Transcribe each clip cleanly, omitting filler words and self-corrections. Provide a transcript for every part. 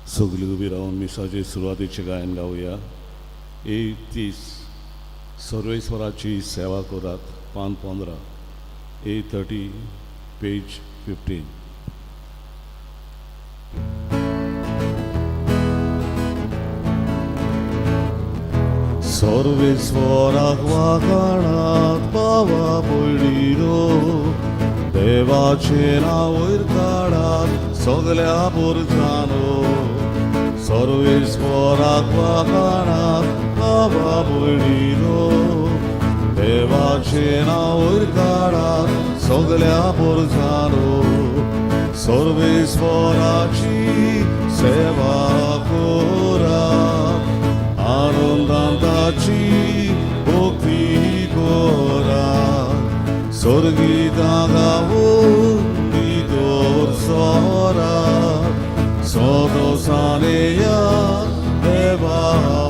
सगळीं उबी रावन मिसाचे सुरवातेचें गायन गावया. 30 सर्वेश्वराची सेवा करात, पान 15, 830, पेज 15. सर्वेश्वराक वाखाणात पावा पयलीं देवाचें नांव वयर काडात सगल्या पुरसानो. सर्वेश्वराक वाखाणात पावा पयलीं देवाचें नांव वयर काडात सगल्या पुरसानो. सर्वेश्वराची सेवा करात, आनंदान ताची भक्ती करात, स्वर्गितां गावून भितर सरात, सदोसानेया देवा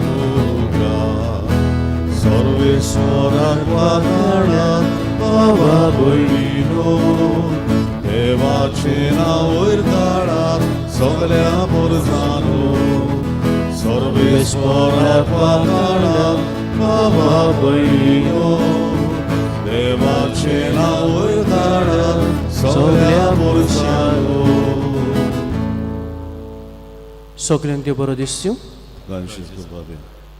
मुखार. सर्वेश्वराक वाखाणात पावा भयणीनो, देवाचें नांव वयर काडात सगल्या पुरसानो. सर्वेश्वराक वाखाणात पावा भयणीनो, देवाचें नांव वयर काडात सगल्या पुरसानो. सगल्यांक देव बरो दिसच्यो.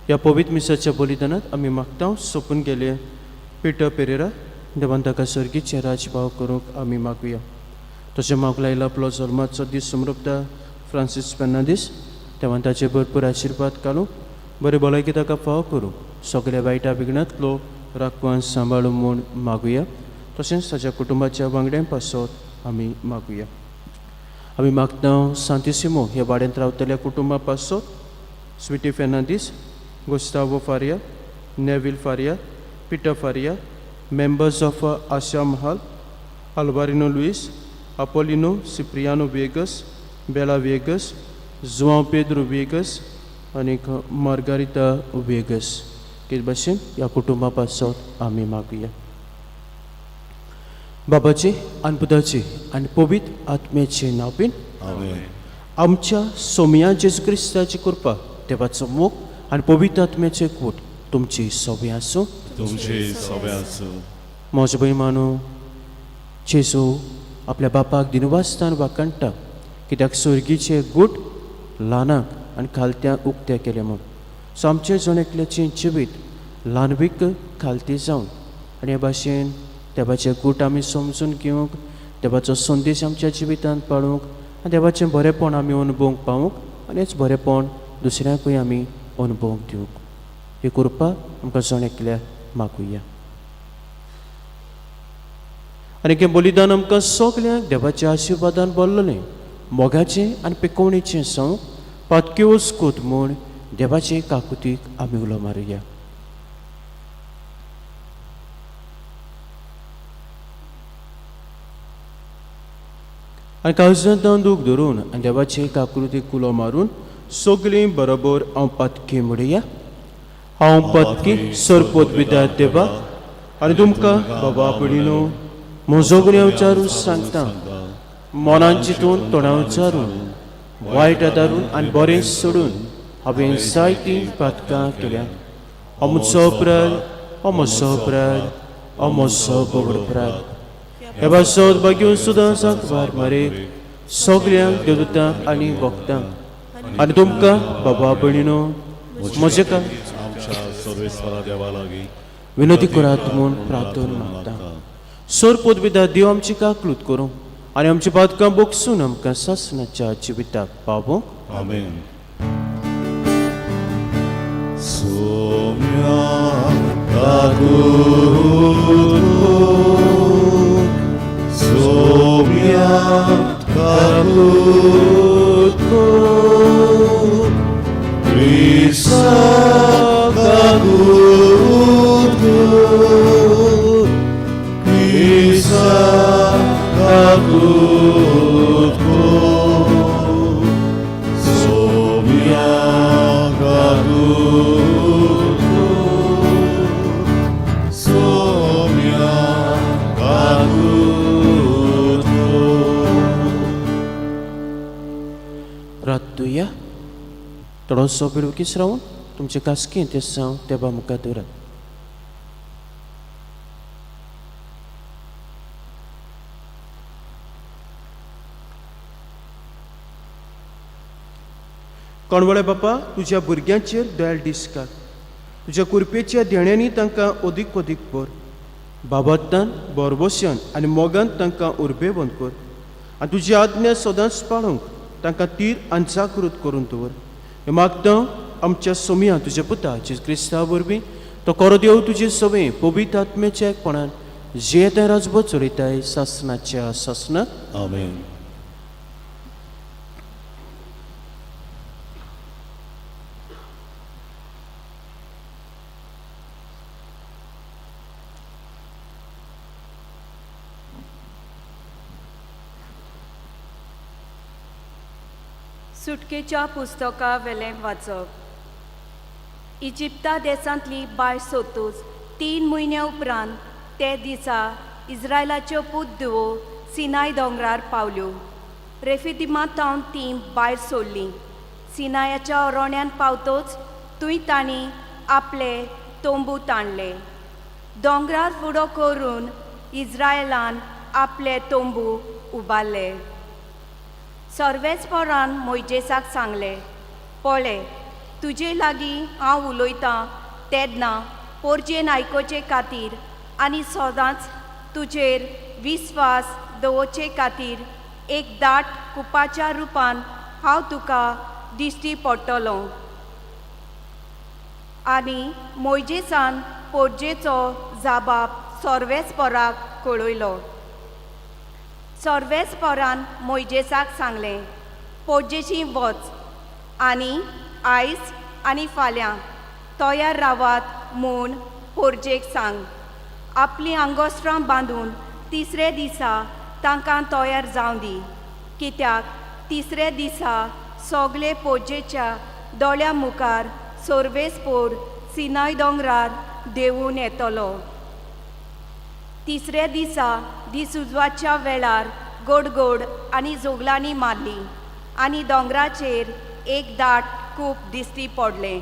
ह्या पवित्र मिसाच्या बलिदानात आमी मागता सोंपून गेले पिटर पेरेरा देवान ताका सर्गीचें राजभाव करूंक आमी मागुया. तशें मागूंक लायला आपलो जल्माचो दीस समृपता फ्रांसीस फेर्नांदीस, देवान ताचे भरपूर आशिर्वाद घालूं, बरे भलायकी ताका फावो करूं, सगल्या वायटा विघ्नांतलो राखवान सांबाळूं म्हूण मागुया. तशेंच ताच्या कुटुंबाच्या वांगड्यां पासत आमी मागुया. आमी मागता सांतिसिमो ह्या वाड्यांत रावतल्या कुटुंबा पासत, Sweety Fernandes, Gustavo Faria, Neville Faria, Peter Faria, members of Asha Mahal, Alvarino Luis, Apolino Cipriano Viegas, Bela Viegas, Joao Pedro Viegas आनीक मार्गारिता वेगस. कितें भाशेन ह्या कुटुंबा पासत आमी मागुया. बाबाचे आनी पुताचे आनी पवित्र आत्म्याचे नांव बीन. आमेन. आमच्या सोमया जेजू क्रिस्ताची कृपा, देवाचो मोग आनी पवित्र आत्म्याचे कूट तुमची सवय आसूं. तुमचे सगळे आसूं. म्हजो भयमानो, जेजू आपल्या बापाक दिनवासतान वाखाणटा कित्याक सर्गीचे गूट ल्हानाक आनी खालत्यांक उक्तें केलें म्हूण. सो आमचें जण एकल्याचें जिवीत ल्हानवीक खालती जावन आनी हे भाशेन देवाचें गूट आमी समजून घेवंक, देवाचो संदेश आमच्या जिवितांत पाळूंक आनी देवाचें बरेंपण आमी अनुभवूंक पावूंक आनी हेच बरेंपण दुसऱ्यांकूय आमी अनुभवूंक दिवंक ही कृपा आमकां जण एकल्याक मागुया. आनी हें बलिदान आमकां सगल्यांक देवाच्या आशिर्वादान भरलेलें मोगाचें आनी पिकोवणेचें संव पातक्यो वस्कूत म्हूण देवाचे काकुतीक आमी उलो मारुया. आनी काळजांत दूख धरून आनी देवाचे काकृतीक उलो मारून सगळीं बरोबर हांव पातकी म्हणया. हांव पातकी सरपोत विद्या देवा आनी तुमकां बाबा भयणीनो म्हजो गुन्यांव विचारून सांगता, मनान चिंतून तोंडा उच्चारून वायट आदारून आनी बरें सोडून हांवें जायतीं पातकां केल्या. अमुचो अपराध, अमोसो अपराध, अमोसो बोगड अपराध. ह्या पासत भाग्यो सुद्दां सांगवार मारे सगल्यांक देवदूतांक आनी भक्तांक आनी तुमकां बाबा भयणीनो म्हजें का आमच्या सर्वेस्वरा देवा लागीं विनोदी करात म्हूण प्रार्थना मागता. सोर पोदविदा देव आमची काकलूत करूं आनी आमची पातकां बोगसून आमकां सासणाच्या जिविताक पावोवंक. आमेन. सोम्या काकूत, सोम्या काकूत, क्रिस्ता काकूत, क्रिस्ता काकूत, सोम्या काकूत, सोम्या काकूत. रातुया. थोडोसो वेळ वगीच रावन तुमचे कास्की ते साव देवा मुखार दवरात. कोणवळे बापा, तुज्या भुरग्यांचेर दयाळ दिसकार, तुज्या कुरपेच्या देण्यांनी तांकां अदीक अदीक भर. बाबातान बोरबोश्यान आनी मोगान तांकां उर्बेवंत कर आनी तुजी आज्ञा सदांच पाळूंक तांकां तीर आनी जागृत करून दवर. हें मागता आमच्या सोमया तुज्या पुता जेजू क्रिस्ता वरवीं, तो कोरो देव तुजे सवे पवित्र आत्म्याच्या एकपणान जियेताय राजभर चलयताय सासनाच्या सासनाक. आमेन. सुटकेच्या पुस्तका वेलें वाचप. इजिप्ता देशांतली बाय सोतूच 3 म्हयन्या उपरांत ते दिसा इस्रायलाच्यो पूत धुवो सिनाय दोंगरार पावल्यो. रेफिदिमा थावन तीं भायर सोडलीं. सिनायाच्या अरण्यांत पावतोच थंय तांणी आपले तंबू ताणले. दोंगरार फुडो करून इस्रायलान आपले तंबू उबारले. सर्वेस्परान मोयजेसाक सांगलें, पळय तुजे लागीं हांव उलयतां तेन्ना पोरजेन आयकुचे खातीर आनी सदांच तुजेर विस्वास दवरचे खातीर एक दाट कुपाच्या रुपान हांव तुका दिश्टी पडटलो. आनी मोयजेसान पोरजेचो जाबाब सर्वेस्पराक कळयलो. सर्वेस्परान मोयजेसाक सांगलें, पोरजेशी वच आनी आयज आनी फाल्यां तयार रावात म्हूण पोरजेक सांग. आपलीं आंगोस्त्रां बांदून तिसरे दिसा तांकां तयार जावं दी, कित्याक तिसरे दिसा सगळे पोरजेच्या दोळ्या मुखार सर्वेस्पोर सिनाय दोंगरार देंवून येतलो. तिसऱ्या दिसा दीस उजवाच्या वेळार गोडगोड आनी जोगलांनी मारली आनी दोंगराचेर एक दाट कूप दिश्टी पडलें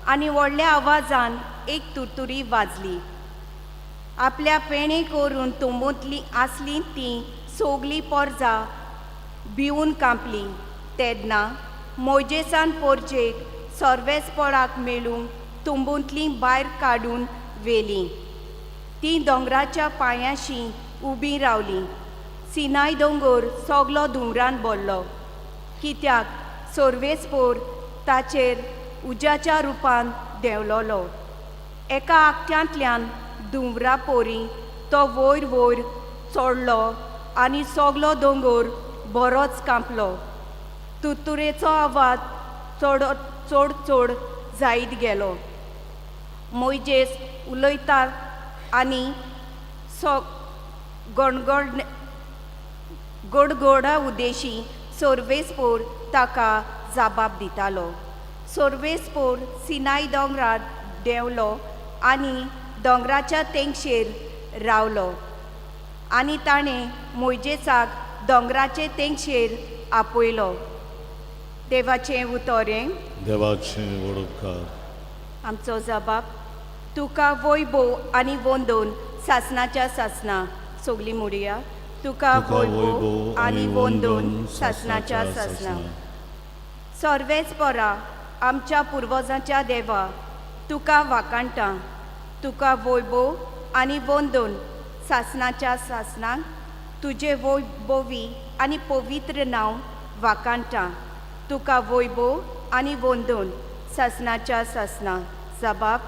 आनी व्हडल्या आवाजान एक तुरतुरी वाजली. आपल्या पेणे करून तंबूंतलीं आसलीं तीं सगलीं पोरजां भिवून कांपलीं. तेन्ना मोयजेसान पोरजेक सर्वेस्पराक मेळूंक तंबूंतलीं भायर काडून व्हेलीं. तीं दोंगराच्या पांयांशी उबीं रावलीं. सिनाय दोंगर सगलो धुंवरान भरलो, कित्याक सर्वेस्पोर ताचेर उज्याच्या रुपान देंवलोलो. एका आकट्यांतल्यान धुंवरा पोरी तो वयर वयर चडलो आनी सगलो दोंगर बरोच कांपलो. तुरतुरेचो आवाज चड चड चड जायत गेलो. मोयजेस उलयता आनी सो गणगण गोडगोडा उद्देशी सर्वेस्पोर ताका जाबाब दितालो. सर्वेस्पोर सिनाय दोंगरार देंवलो आनी दोंगराच्या तेंगशेर रावलो आनी ताणें मोयजेसाक दोंगराचे तेंगशेर आपयलो. देवाचें उतरें. देवाचे व्हड उपकार. आमचो जबाब तुका वैभव आनी वंदोन सासनाच्या सासना. सगलीं मुडया, तुका वैभव आनी वंदोन सासनाच्या सासना. सर्वेस्परा आमच्या पुर्वजांच्या देवा, तुका वाखाणटा. तुका वैभव आनी वंदोन सासनाच्या सासनाक. तुजें वैभवी आनी पवित्र नांव वाखाणटा. तुका वैभव आनी वंदोन सासनाच्या सासना. जबाब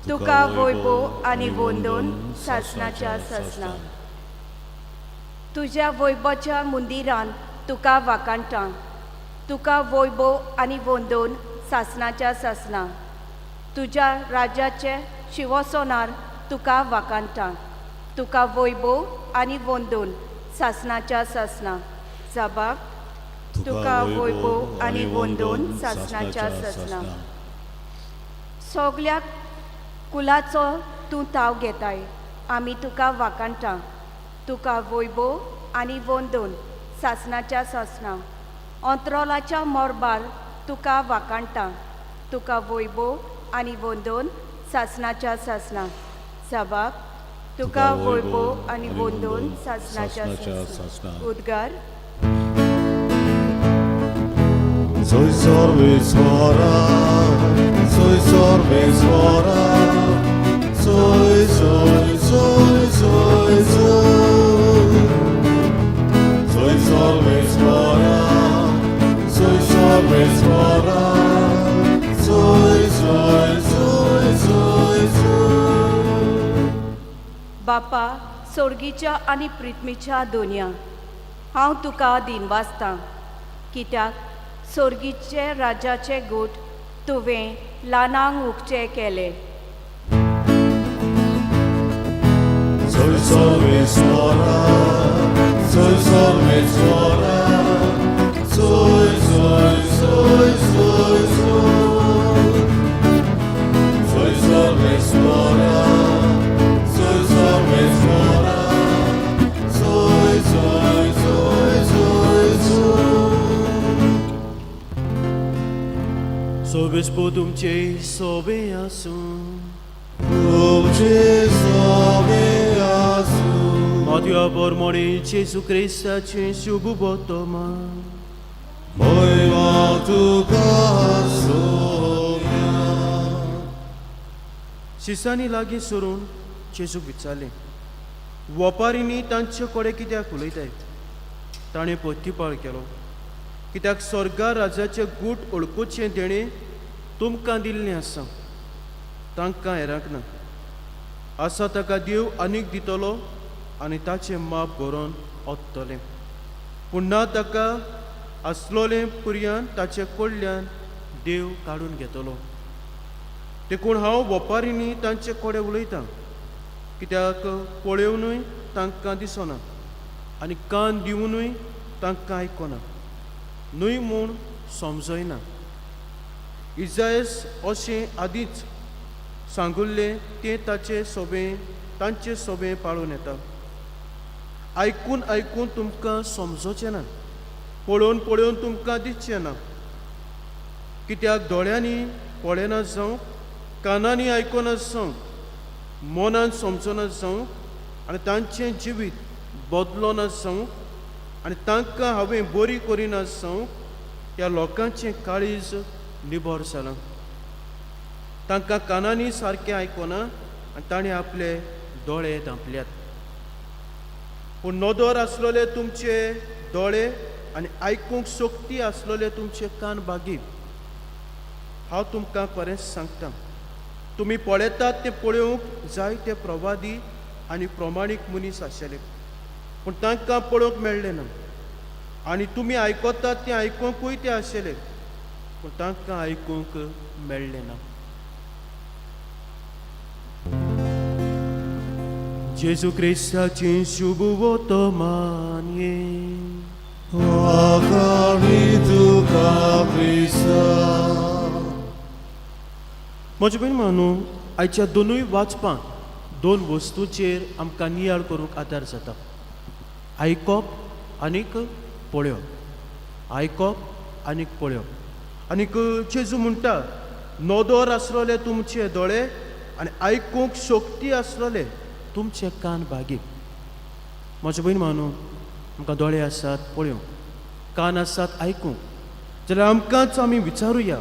तुका वैभव आनी वंदोन सासनाच्या सासना. तुज्या वैभवाच्या मंदिरान तुका वाखाणटा. तुका वैभव आनी वंदोन सासनाच्या सासना. तुज्या राज्याचे शिवसोनार तुका वाखाणटा. तुका वैभव आनी वंदोन सासनाच्या सासना. जबाब तुका वैभव आनी वंदोन सासनाच्या सासना. सगल्या कुलाचो तूं ताव घेताय, आमी तुका वाखाणटा. तुका वैभव आनी वंदोन सासनाच्या सासना. अंत्रोलाच्या मोरबार तुका वाखाणटा, तुका वैभव आनी वंदन सासणाच्या सासणा. सबाब, तुका वैभव आनी वंदन सासणाच्या सासणा. उद्गार. Soy सर्वेस्वरा, soy सर्वेस्वरा, soy, soy, soy, soy, soy. Soy सर्वेस्वरा, soy सर्वेस्वरा, soy, soy, soy, soy, soy. बापा, सोर्गीच्या आनी पृथ्वीच्या दोनया, हांव तुका दिनवासतां, कित्याक सोर्गीचे राज्याचे गूट तुवें ल्हानांक उगचे केले. Soy सर्वेस्वरा, soy सर्वेस्वरा, soy, soy, soy, soy, soy. Soy सर्वेस्वरा, soy सर्वेस्वरा, soy, soy, soy, soy, soy. सोबेस्पो तुमचे सोबे आसूं. तुमचे सोबे आसूं. मातया पोरमोणे जेजू क्रिस्ताचें शुभ वर्तमान. मोयमा तुका सोम्या. शिसांनी लागीं सरून जेजूक विचारलें, वपारींनी तांचे कडेन कित्याक उलयताय? ताणें प्रतिपाळ केलो, कित्याक स्वर्गा राजाचें गूट ओळखुचें देणें तुमकां दिल्लें आसा, तांकां हेरांक ना. आसा ताका देव आनीक दितलो आनी ताचें माप भरोन ओत्तलें, पूण ना ताका आसलोलें पुरयान ताचे कडल्यान देव काडून घेतलो. देखून हांव वपारींनी तांचे कडेन उलयतां, कित्याक पळोवनूय तांकां दिसना आनी कान दिवनूय तांकां आयकना, न्हय म्हूण समजयना. इजायस अशें आदींच सांगुल्लें तें ताचे सोबें तांचे सोबें पाळून येता. आयकून आयकून तुमकां समजोचें ना, पळोवन पळोवन तुमकां दिसचें ना, कित्याक दोळ्यांनी पळयना जावंक, कानांनी आयकना जावंक, मनान समजना जावंक आनी तांचें जिवीत बदलना जावंक आनी तांकां हांवें बरी करिना जावंक ह्या लोकांचें काळीज निबर जालां. तांकां कानांनी सारकें आयकना आनी ताणें आपले दोळे धांपल्यात. पूण नदर आसलेले तुमचे दोळे आनी आयकूंक शक्ती आसलेले तुमचे कान बागी. हांव तुमकां खरेंच सांगता, तुमी पळयतात तें पळोवंक जायते प्रवादी आनी प्रमाणीक मनीस आशिल्ले, पूण तांकां पळोवंक मेळ्ळें ना. आनी तुमी आयकतात तें आयकुंकूय ते आशिल्ले, पूण तांकां आयकूंक मेळ्ळें ना. जेजू क्रिस्ताचें शुभ वर्तमान हें. वाखाणी तुका क्रिस्ता. म्हजे भयण मानू, आयच्या दोनूय वाचपांत दोन वस्तूचेर आमकां नियाळ करूंक आदार जाता, आयकप आनीक पळोवप. आयकप आनीक पळोवप. आनीक जेजू म्हणटा, नदर आसलेले तुमचे दोळे आनी आयकूंक शक्ती आसलेले तुमचे कान बागी. म्हजे भयण मानू, आमकां दोळे आसात पळोवंक, कान आसात आयकूंक, जाल्यार आमकांच आमी विचारुया,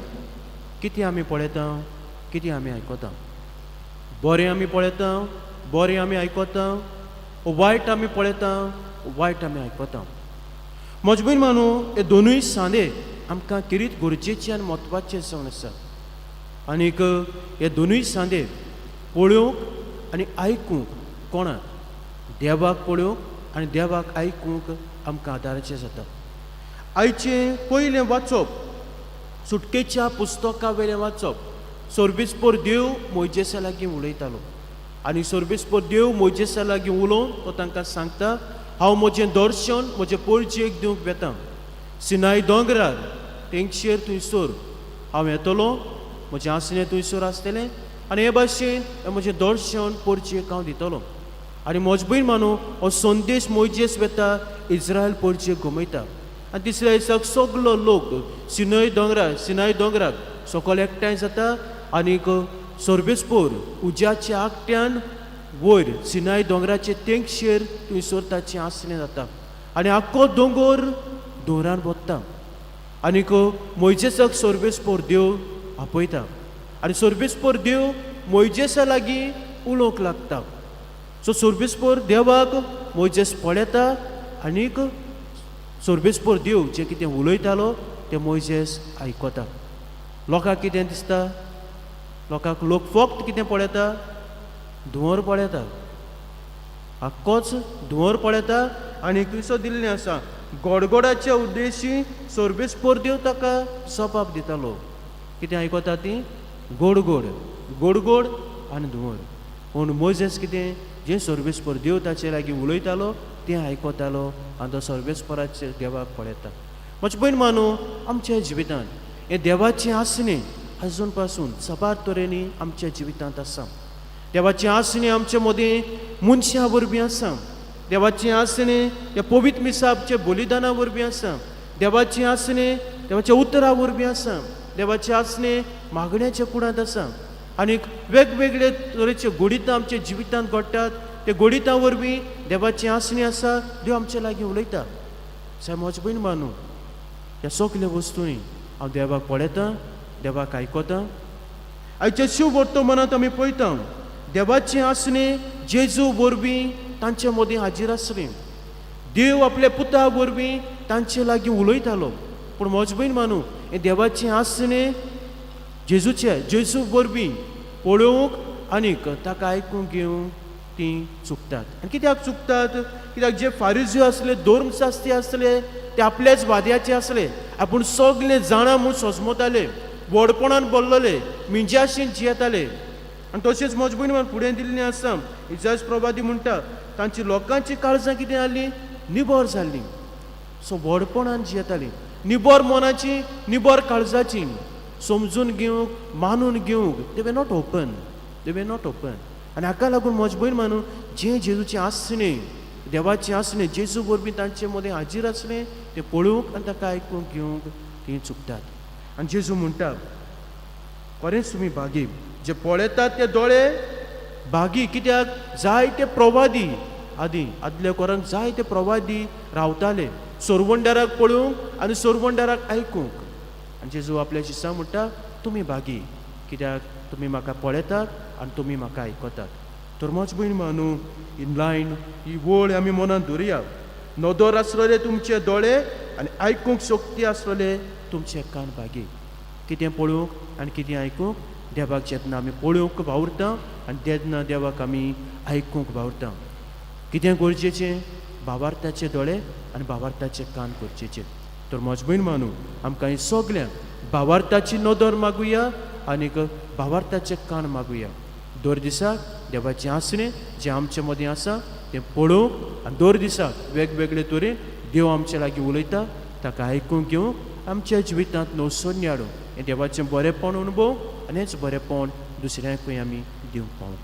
कितें आमी पळयता, कितें आमी आयकता? बरें आमी पळयता, बरें आमी आयकता, वायट आमी पळयता, वायट आमी आयकता? म्हजे भयण मानू, हे दोनूय सांदे आमकां किरीत गरजेचे आनी म्हत्वाचे जावन आसा. आनीक हे दोनूय सांदे पळोवंक आनी आयकूंक, कोणाक? देवाक पळोवंक आनी देवाक आयकूंक आमकां आदाराचें जाता. आयचें पयलें वाचप सुटकेच्या पुस्तका वयलें वाचप. सोर्बीसपोर देव मोयजेसा लागीं उलयतालो आनी सोर्बीसपोर देव मोयजेसा लागीं उलोवन तो तांकां सांगता, हांव म्हजें दर्शन म्हजे पोळजेक दिवंक वेता सिनाय दोंगरार, तेंगशेर थंयसर हांव येतलो, म्हजें आसणें थंयसर आसतलें आनी हे भाशेन हें म्हजें दर्शन पोरचेक हांव दितलो. आनी म्हज भयण मानू, हो संदेश मोयजेस वेता इस्रायल पोरचेक घुमयता. आनी तिसऱ्या दिसाक सगलो लोक सिनय दोंगरार, सिनाय दोंगराक सकयल एकठांय जाता आनीक सर्वेस्पोर उज्याच्या आकट्यान वयर सिनाय दोंगराचे तेंगशेर थंयसर ताचें आसणें जाता आनी आख्खो दोंगोर धुंवरान भरता आनीक मोयजेसाक सर्वेस्पोर देव आपयता आनी सर्वेस्पोर देव मोयजेसा लागीं उलोवंक लागता. सो सर्वेस्पोर देवाक मोयजेस पळयता आनीक सर्वेस्पोर देव जें कितें उलयतालो तें मोयजेस आयकता. लोकांक कितें दिसता? लोकांक लोक फक्त कितें पळयता? धुंवर पळयता, आख्खोच धुंवर पळयता. आनी थंयसर दिल्लें आसा गोडगोडाच्या उद्देशी सर्वेस्पोर देव ताका जबाब दितालो. कितें आयकता ती? गोड गोड गोड गोड आनी धुंवर. पूण मोयजेस कितें जें सर्वेस्पोर देव ताचे लागीं उलयतालो तें आयकतालो आनी तो सर्वेस्पोराचे देवाक पळयता. म्हजे भयण मानू, आमच्या जिवितांत हें देवाचें आसणें आजून पासून साबार तरेनी आमच्या जिवितांत आसा. देवाचें आसणें आमचे मदीं मनशां वरवीं आसा. देवाचें आसणें ह्या पवित्र मिसाच्या बलिदाना वरवीं आसा. देवाचें आसणें देवाच्या उतरा वरवीं आसा. देवाचें आसणें मागण्याच्या कुडांत आसा. आनीक वेगवेगळे तरेचे गोडितां आमच्या जिवितांत घडटात. ते गोडितां वरवीं देवाचें आसणें आसा, देव आमचे लागीं उलयता. सायब म्हजे भयण मानू, ह्या सगल्या वस्तूंनी हांव देवाक पळयतां, देवाक आयकतां. आयच्या शिव वर्तमानांत आमी पळयता देवाचें आसणें जेजू वरवीं तांचे मदीं हाजीर आसलें. देव आपल्या पुता वरवीं तांचे लागीं उलयतालो. पूण म्हज भयण मानू, हें देवाचें आसणें जेजूचे जेजू वरवीं पळोवंक आनीक ताका आयकूंक घेवंक तीं चुकतात. आनी कित्याक चुकतात? कित्याक जे फारिज्यो आसले, धर्मशास्त्री आसले, ते आपल्याच वाद्याचे आसले. आपूण सगळे जाणा म्हूण सोजमताले, व्हडपणान बोल्लोले, मिंजाशीन जियेताले. आनी तशेंच म्हज भयण फुडें दिल्लें आसा, इजाज प्रभादी म्हणटा तांची लोकांची काळजां कितें जालीं? निबर जाल्लीं. सो व्हडपणान जियेतालीं, निबर मनाची, निबर काळजाची, समजून घेवंक, मानून घेवंक they were not open, they were not open. आनी हाका लागून म्हज भयण मानून जें जेजूचें आसणें, देवाचें आसणें जेजू वरवीं तांचे मदीं हाजीर आसलें तें पळोवंक आनी ताका आयकूंक घेवंक तीं चुकतात. आनी जेजू म्हणटा, खरेंच तुमी भागी जे पळयतात ते दोळे भागी. कित्याक जायते प्रवादी आदीं आदल्या कोरांक जायते प्रवादी रावताले सोरवंडाराक पळोवंक आनी सोरवंडाराक आयकूंक. आनी जेजू आपल्या शिसां म्हणटा, तुमी भागी कित्याक तुमी म्हाका पळयतात आनी तुमी म्हाका आयकतात. तर म्हज भयण मानू, ही लायन, ही वळ आमी मनांत धरुया. नदर आसलेले तुमचे दोळे आनी आयकूंक शक्ती आसलेले तुमचे कान भागी. कितें पळोवंक आनी कितें आयकूंक? देवाक जेन्ना आमी पळोवंक वावुरता आनी तेन्ना देवाक आमी आयकूंक वावुरता. कितें गरजेचें? भावार्थाचे दोळे आनी भावार्थाचे कान गरजेचे. तर म्हज भयण मानू, आमकां ही सगल्यांक भावार्थाची नदर मागुया आनीक भावार्थाचे कान मागुया. दर दिसाक देवाचें आसणें जें आमचे मदीं आसा तें पळोवंक आनी दर दिसाक वेगवेगळे तरेन देव आमचे लागीं उलयता ताका आयकूंक घेवंक आमच्या जिवितांत नवसोन्य हाडूंक हें देवाचें बरेंपण अणभव आनी हेंच बरेंपण दुसऱ्यांकूय आमी दिवंक पावूं.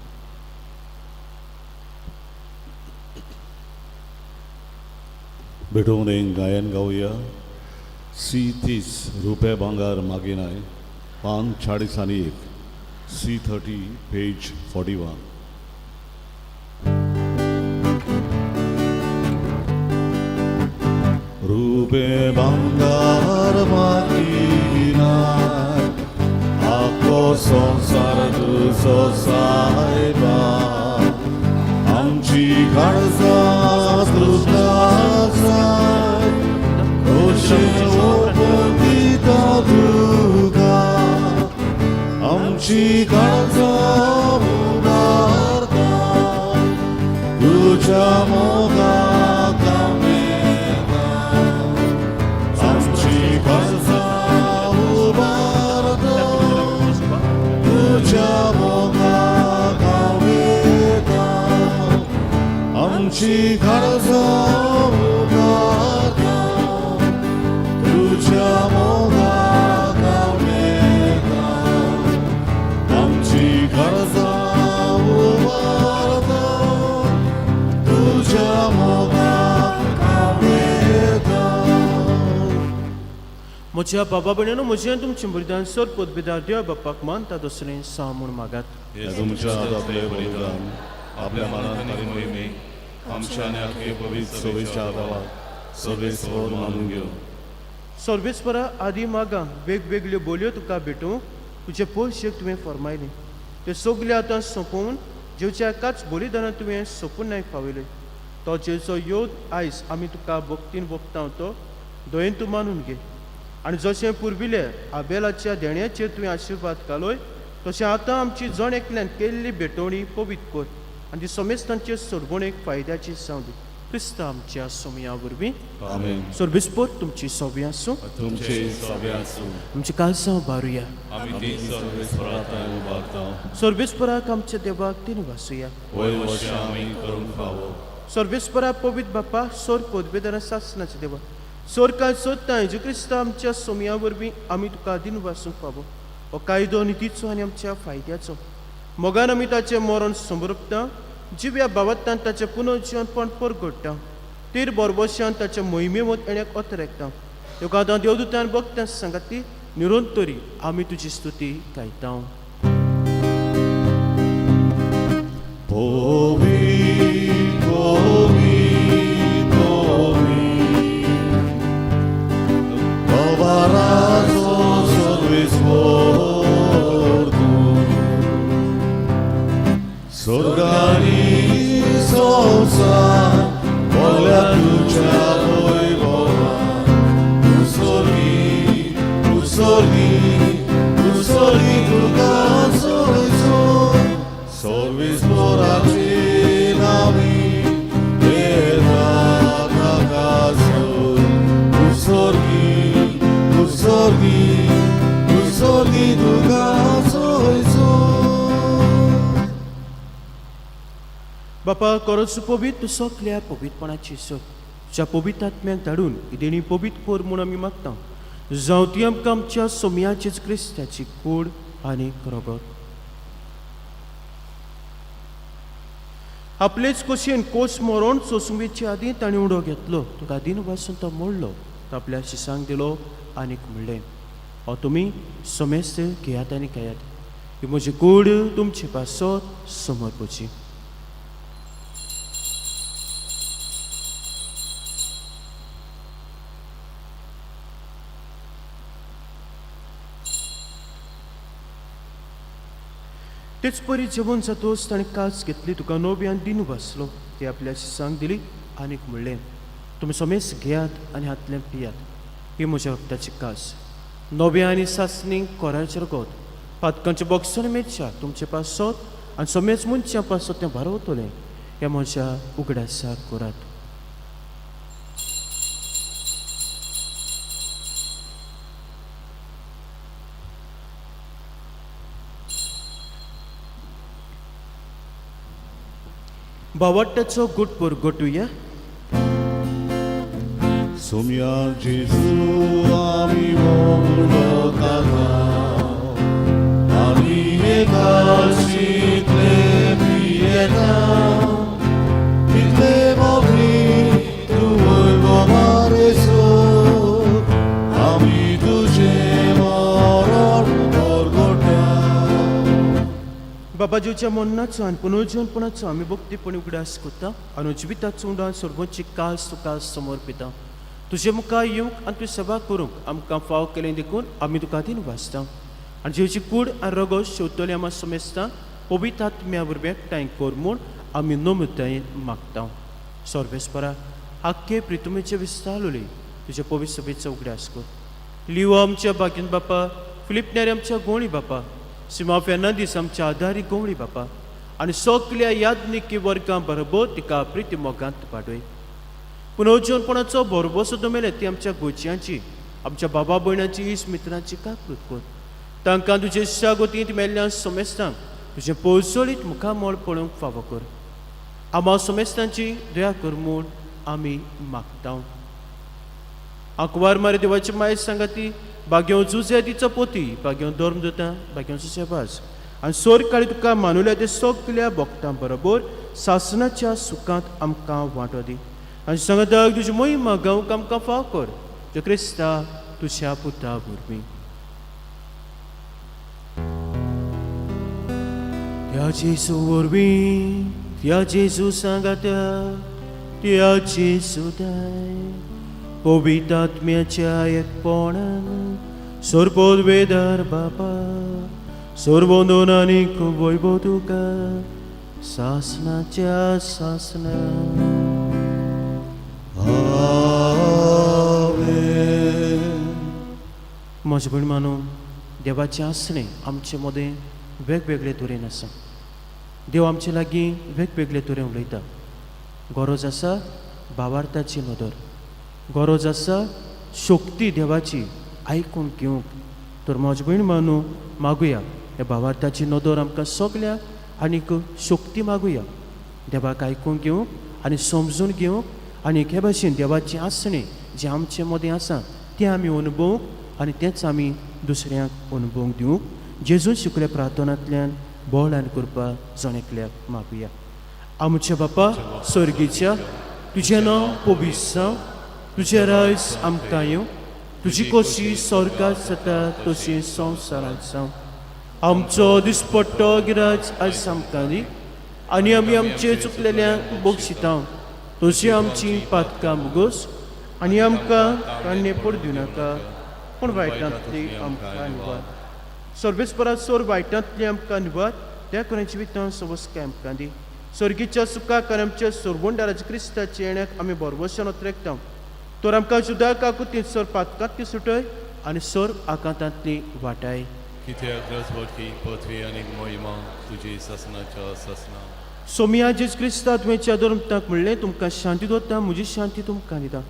भेटोवन एक गायन गावया. सी 30 रुपये भांगर मागिनाय, पान 41, सी 30 पेज 41. रुपे भांगर मागिनाय, आखो संवसार तुजो सायबा, आमची काळजां तुका जाय, खोशेन ओंपून दिता तुका, आमची काळजां उबारता तुज्या मोगाक हांव, आमची काळजां उबारता तुज्या मोगाक हांव, आमची काळजां उबारता तुज्या मोगाक हांव, आमची काळजां उबारता तुज्या मोगाक हांव. म्हज्या बाबा भयणीनो, म्हजें आनी तुमचें बलिदान सर पदवेदार देवा बाप्पाक मानता तसलें सा म्हूण मागात. हे तुमच्या हातांतले बलिदान आपल्या मनात आनी मोहिमेक आमच्या आनी आखे पवित्र सभेच्या गांवात सर्वेस्पर मानून घेवं. सर्वेस्परा, आदी मागां वेगवेगळ्यो बोलयो तुका भेटूंक तुजे पयशेक तुवें फर्मायलें. त्यो सगल्यो आतां सोंपोवन जेवच्या एकाच बलिदानान तुवें सोंपून पावयलें. तो जेचो योद आयज आमी तुका भक्तीन भोगता तो दयेन तूं मानून घे. आनी जशें पुर्विल्ले आबेलाच्या देण्याचेर तुवें आशिर्वाद घालोय, तशें आतां आमची जण एकल्यान केल्ली भेटवणी पवित्र कर आनी ती समेस्तांचे सोडवणेक फायद्याची जावं दी, क्रिस्ता आमच्या सोमया वरवीं. आमेन. सर्वेस्पर तुमची सोबी आसूं. तुमचे सभे आसूं. आमची कालसांव बारुया. आमी ती सर्वेस्परा थंय उबारता. सर्वेस्पराक आमच्या देवाक तीन वासुया. वयर वर्षां आमी करूंक फावो. सर्वेस्परा, पवित्र बापा, सोर पदवेदारा सासनाचे देवा, सोर काय सोदता जेजू क्रिस्ता आमच्या सोमया वरवीं आमी तुका दिन वासूंक फावो. हो कायदो नितीचो आनी आमच्या फायद्याचो. मोगान आमी ताचें मरण समर्पता, जिव्या बाबत्तान ताचें पुनर्जीवनपण परगडटा, तीर बरबशान ताच्या मोहिमेवत येण्याक अतरेकता. तुका आतां देवदूतान भक्तां सांगाती निरंतरी आमी तुजी स्तुती गायता. पवित्र, पवित्र, पवित्र, कवाराचो सर्वेस्पर तूं. स्वर्गानी संवसार भरल्या तुज्या वैभवान. तूं स्वर्गी, तूं स्वर्गी, तूं स्वर्गी, तुका सोयसो. सर्वेस्पराचे नांवी येता ताका सोय. तूं स्वर्गी, तूं स्वर्गी, तूं स्वर्गी, तुका सोयसो. बापा, करोच पवित्र तूं सगल्या पवित्रपणाची सोद. तुज्या पवित्र आत्म्याक धाडून ही देणी पवित्र कर म्हूण आमी मागता, जावं ती आमकां आमच्या सोमयाचीच क्रिस्ताची कूड आनी रगत. आपलेच कशेन कोस मरोण सोंसूंक आदीं ताणें उडो घेतलो, तुका दिन वासून तो मोडलो, तो आपल्या शिसांक दिलो आनीक म्हणलें, हो तुमी समेस्त घेयात आनी खायात. ही म्हजी कूड तुमचे पासत समर्पची. तेच परी जेवण जातोच ताणें कास घेतली, तुका नव्यान दिन बसलो, ती आपल्या शिसांक दिली आनीक म्हणलें, तुमी समेस घेयात आनी हातलें पियात. ही म्हज्या रक्ताची कास, नव्या आनी सासणी कोराचें रगत. पातकांचें बॉक्सन मेच्या तुमचे पासत आनी समेज मनशां पासत तें भारवतलें. ह्या म्हज्या उगडासाक करात. बावट्याचो गुटपूर गोटुया. सोमया जेजू आमी मोगता, आमी एकाशीतले पियेता, तितले मोगली तूं वैभवारेसो, आमी तुजें मरण परगट्या. बाबाजीच्या मरणाचो आनी पुनर्जीवनपणाचो आमी भक्तीपणी उगडास करता आनी जिविताचो उडान सर्वोच्च कास तुका समर्पिता. तुजे मुखार येवंक आनी तुजी सेवा करूंक आमकां फाव केलें देखून आमी तुका दिन वाचता. आनी जेवची कूड आनी रगत शेवतले आमा समेस्तां पवित्र आत्म्या वरवीं एकठांय कर म्हूण आमी नम्रतायेन मागता. सर्वेस्परा, आख्खे प्रितुमेचे विस्तारले तुजे पवित्र सभेचो उगडास कर. लिओ आमच्या बागीन बापा, फिलीप नेरी आमच्या गोंवळी बापा, सिमा फेर्नांदीस आमच्या आदारी गोंवळी बापा आनी सगल्या याज्ञिकी वर्गां बरोबर तिका प्रिती मोगांत वाडय. पुनर्जीवनपणाचो भरवंसो दमेले ती आमच्या गोंयच्यांची, आमच्या बाबा भयणांची, इश्ट मित्रांची काकूत कर. तांकां तुजे शागोतींत मेल्ल्या समेस्तांक तुजें पोळसोळीत मुखामळ पळोवंक फावो कर. आमा समेस्तांची दया कर म्हूण आमी मागता. आंकवार मारी देवाची माय सांगाती बागेव जुजे तिचो पोती, बागेव धर्म दिता, बागेव जुजेबाज आनी सोर काळी तुका मानुल्या ते सगल्या भक्तां बरोबर सासनाच्या सुखांत आमकां वांटो दी आनी सांगता तुजी मोहिमा गावंक आमकां फाव कर, जो क्रिस्ता तुज्या पुता वरवीं. त्या जेजू वरवीं, त्या जेजू सांगाता, त्या जेजू दाय पवित्र आत्म्याच्या एकपणान सर्वोद्वेदार बापा सर्वोंदोन आनी वैभव तुका सासनाच्या सासना. आमेन. म्हजे भयण मानू, देवाचें आसणें आमचे मदें वेगवेगळे तरेन आसा. देव आमचे लागीं वेगवेगळे तरेन उलयता. गरज आसा भावार्थाची नदर, गरज आसा शक्ती देवाची आयकून घेवंक. तर म्हजे भयण मानू, मागुया ह्या भावार्थाची नदर आमकां सगळ्यांक आनीक शक्ती मागुया देवाक आयकून घेवंक आनी समजून घेवंक आनी हे भाशेन देवाचें आसणें जें आमचे मदें आसा तें आमी अनुभवूंक आनी तेंच आमी दुसऱ्यांक अनुभवूंक दिवंक जेजून शिकल्या प्रार्थनांतल्यान बळ आनी कृपा जण एकल्याक मागुया. आमच्या बापा सर्गीच्या, तुजें नांव पवित्र जावं, तुजें रायज आमकां येवं, तुजी कशी स्वर्गात जाता तशी संवसारांत जावं. आमचो दिसपट्टो गिराज आयज आमकां दी आनी आमी आमचे चुकलेल्यांक बक्षिता तशी आमची पातकां मुगोस आनी आमकां काण्णे पड दिवनाका, पूण वायटांतली आमकां निवार. सर्वेस्परा सोर वायटांतली आमकां निवार, त्या कोणाच्या जिवितांत सवस्काय आमकां दी. सर्गीच्या सुखाक आनी आमच्या सोरबोंडाराच्या क्रिस्ताच्या येण्याक आमी भरवशान अत्रेकता. तर आमकां जुदा काकुतीन सर पातकांतली सुटय आनी सर आकांतांतली वाटाय. कित्याक रजवटकी पृथ्वी आनी मोहिमा तुजी सासनाच्या सासना. सोमिया जेज क्रिस्ता तुवें धर्मताक म्हणलें, तुमकां शांती दवरता, म्हजी शांती तुमकां दिता.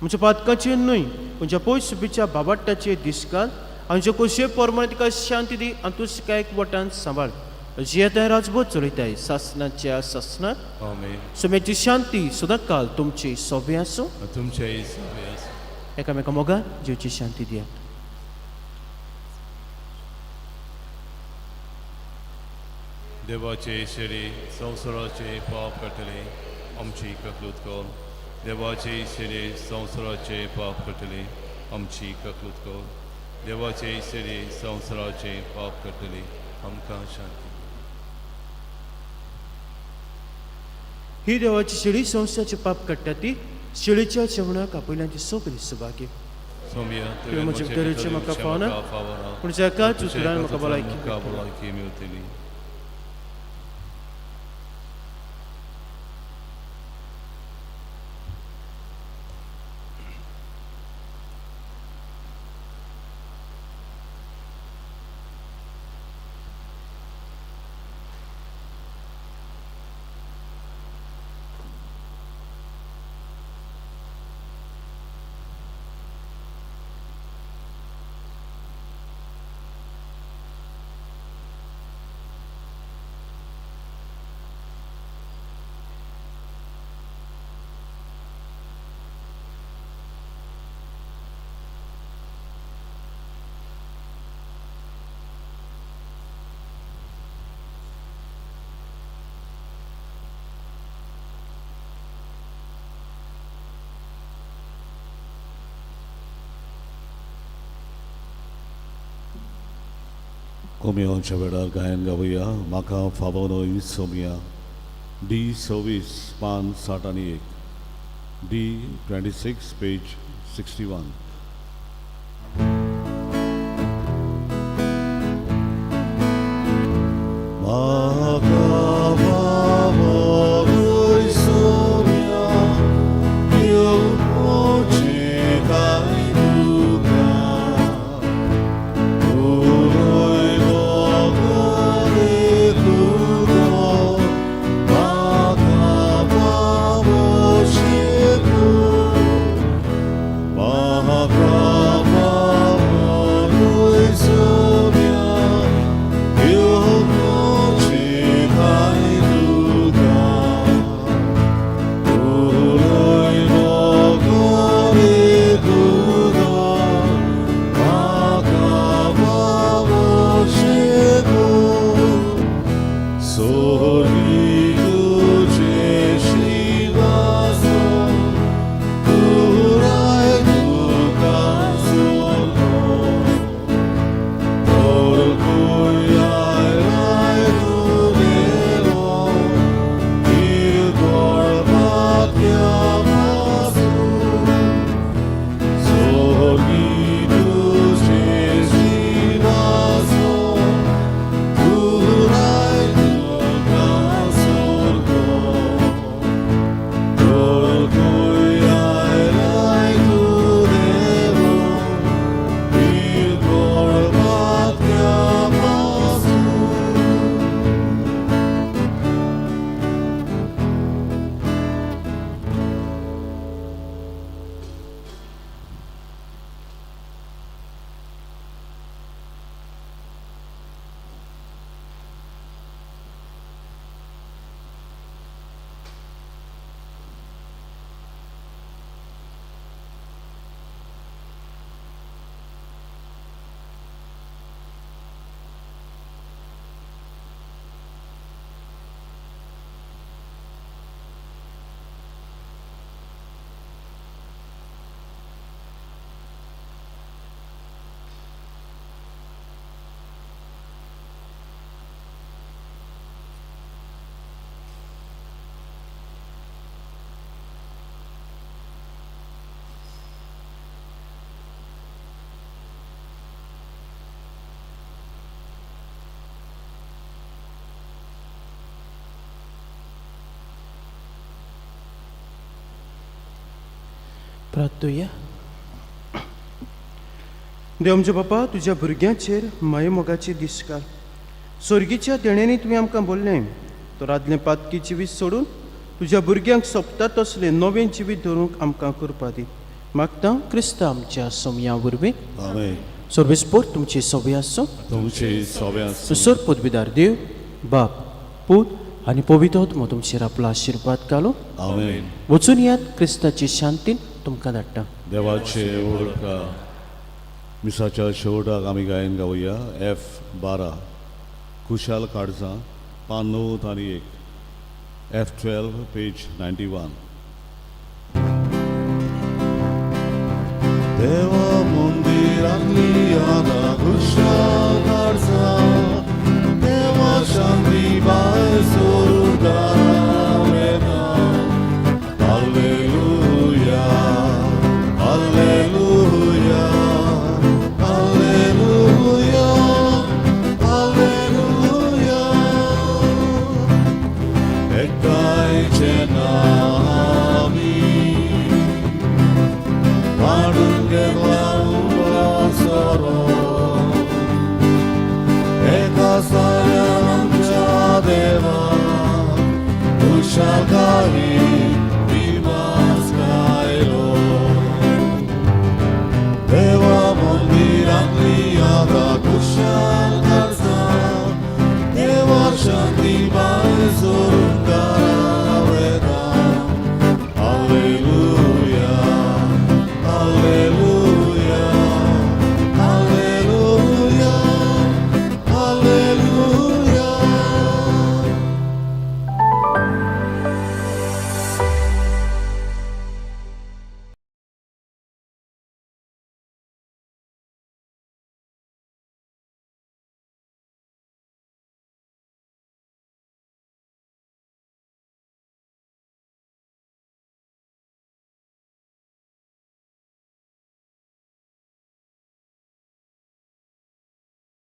म्हज्या पातकाचेर न्हय म्हज्या पयस सुबीच्या बाबाट्टाचेर दिसकाल आनी ज्यो कोशे प्रमाणे तिका शांती दी आनी तूं कांय वटान सांबाळ. जियेताय राजबोध चलयताय सासनाच्या सासनात. आमेन. सोम्याची शांती सदांकाल तुमची सोबे आसूं. तुमचेय सोबे आसूं. एकामेका मोगान जिवची शांती दियात. देवाचे शेरी संवसाराचे पाप काडटले आमची ककलूत कर. देवाचे शेरी संवसाराचे पाप काडटले आमची ककलूत कर. देवाचे शेरी संवसाराचे पाप काडटले आमकां शांती. ही देवाची शेळी संस्थाचे पाप काडटा ती शेळीच्या जेवणाक आपयल्यान ती सगळी सुभागी. सोम्या, तुवें म्हजे भितरचें म्हाका फावना, पूण जाका उतरान म्हाका भलायकी मेळटली. भलायकी मेळटली. कोमियोच्या वेळार गायन गावया म्हाका फावो न्हय सोमिया. डी 26 पान 61, डी 26 पेज 61. म्हाका फावो न्हय सोम्या, येवचें काय तुका. उलोय मोगारे तुजो, म्हाका फावोशें तूं. म्हाका प्रार्थुया. देव आमच्या बापा, तुज्या भुरग्यांचेर मायेमोगाची दीस घाल. सोर्गीच्या देण्यांनी तुवें आमकां बोल्लें तर आदलें पातकी जिवीत सोडून तुज्या भुरग्यांक सोंपता तसलें नवें जिवीत धरूंक आमकां करपा दी. मागता क्रिस्ता आमच्या सोमया वरवीं. आमेन. सर्वेस्पोर तुमची सोबी आसूं. तुमची सोब्या. सर पदवीदार देव बाप, पूत आनी पवित्र आत्मो तुमचेर आपलो आशिर्वाद घालूं. आमेन. वचून यात. क्रिस्ताची शांतीन तुमकां धाडटा. देवाचे ओळखा. मिसाच्या शेवटाक आमी गायन गावया एफ 12, खुशाल काडजां, पान 91, एफ 12, पेज 91. देवा मंदिरांतली आतां खुशाल काडजां, देवा शांती बाय सोरुदारा वेता. Alleluia, Alleluia, Alleluia, Alleluia. एकठांयचे नामी वाडून गेला उपासरो एका साऱ्या आमच्या देवा खुशालकायेन.